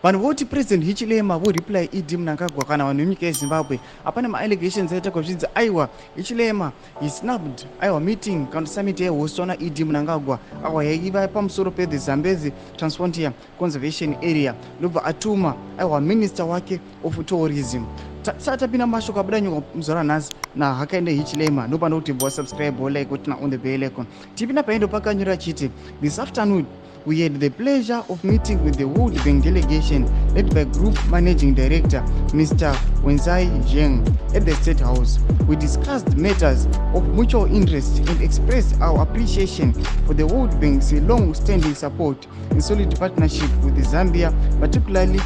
Vanhu voti President Hichilema voreply ED Mnangagwa kana vanhu venyika yeZimbabwe. Hapana maallegations aitakwa zvichinzi aiwa, Hichilema he snubbed aiwa meeting kana summit yaihostwa naED Mnangagwa, aiwa, yaiva pamusoro pethe Zambezi Transfrontier Conservation Area, ndobva atuma aiwa minister wake of tourism. Tisati tapinda mashoko abuda nyika muzuva ranhasi naHakainde Hichilema, ndopanda kuti bva subscribe, like, turn on the bell icon. Tipinda paindo pakanyora chiti, "This afternoon we had the pleasure of meeting with the World Bank delegation led by Group Managing Director Mr. Wenzai Zheng at the State House. We discussed matters of mutual interest and expressed our appreciation for the World Bank's long-standing support and solid partnership with Zambia, particularly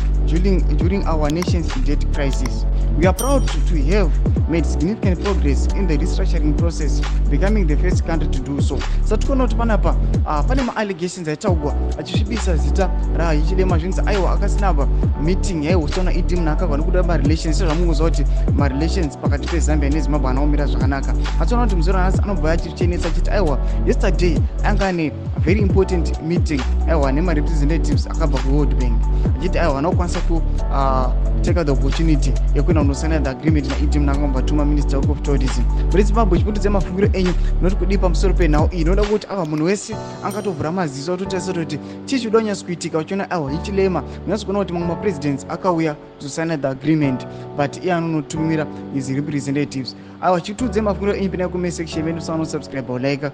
during our nation's debt crisis. We are proud to have made significant progress in the restructuring process, becoming the first country to do so." Saka tikuona kuti panapa pane maallegations aitaurwa achisvibisa zita raHichilema, zvinzi aiwa, akasnubba meeting yaihostwa naED Mnangagwa nekuda marelations, sezvamungoziva kuti marelations pakati peZambia neZimbabwe anaomira zvakanaka. Ationa kuti muzuva ranhasi anobva achichenesa achiti aiwa, yesterday anga ane very important meeting aiwa nemarepresentatives akabva kuWorld Bank, achiti aiwa anokwanisa kutake the opportunity yekuenda kunosaina the agreement naED Mnangagwa, vatuma minister of tourism. Muri Zimbabwe, chiputidze mafungiro enyu noti kudii pamusoro penhau iyi. Inoda kuti ava munhu wese angatovhura maziso atotarisa kuti chii chinoda kunyatso kuitika. Uchiona aiwa Hichilema, unyatso kuona kuti mamwe mapresidents akauya kuzosaina the agreement, but iye anonotumira his representatives. Aiwa, chitudze mafungiro enyu pinai comment section medu, sanosubscribe, like.